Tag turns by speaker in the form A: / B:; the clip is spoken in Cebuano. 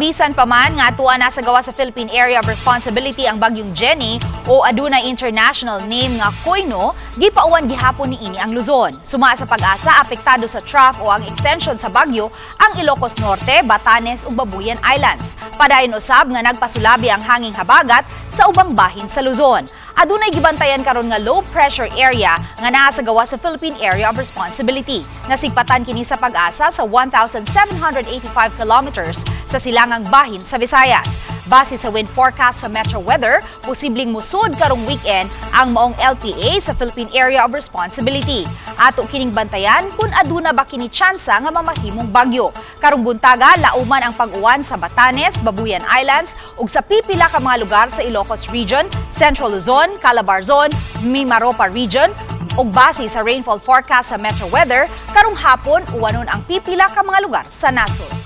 A: Bisan pa man nga atoa na sa gawas sa Philippine Area of Responsibility ang bagyong Jenny o adunay international name nga Koinu, gipauwan gihapon niini ang Luzon. Suma sa PAGASA, apektado sa trough o ang extension sa bagyo ang Ilocos Norte, Batanes ug Babuyan Islands. Padayon usab nga nagpasulabi ang hanging habagat sa ubang bahin sa Luzon. Adunay gibantayan karon nga low pressure area nga naa sa gawas sa Philippine Area of Responsibility. Nasigpatan kini sa PAGASA sa 1,785 kilometers sa silangang bahin sa Visayas. Base sa wind forecast sa Metro Weather, posibleng musud karong weekend ang maong LPA sa Philippine Area of Responsibility. Ato kining bantayan kung aduna ba kini tsansa nga mamahimong bagyo. Karong buntaga, lauman ang pag-uwan sa Batanes, Babuyan Islands ug sa pipila ka mga lugar sa Ilocos Region, Central Luzon, Calabarzon, Mimaropa Region, ug base sa rainfall forecast sa Metro Weather, karong hapon uwanon ang pipila ka mga lugar sa nasod.